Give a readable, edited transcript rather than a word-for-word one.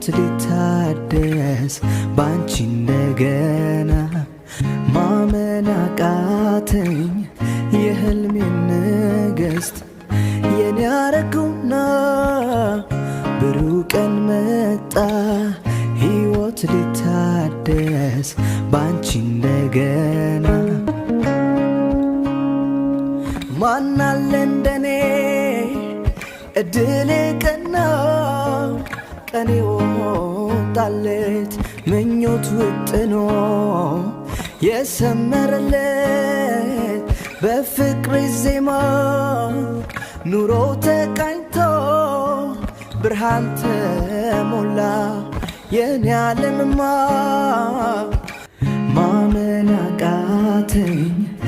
ሕይወት ሊታደስ ባንቺ እንደገና። ማመን አቃተኝ የህልሜን ንግሥት የኔ ያረገውና ብሩህ ቀን መጣ፣ ሕይወት ሊታደስ ባንቺ እንደገና። ማናለ እንደኔ እድል ቀና፣ ቀኔ ወጣለት ምኞት ውጥኖ የሰመረለት፣ በፍቅር ዜማ ኑሮ ተቃኝቶ ብርሃን ተሞላ የኔ ዓለምማ። ማመን አቃተኝ።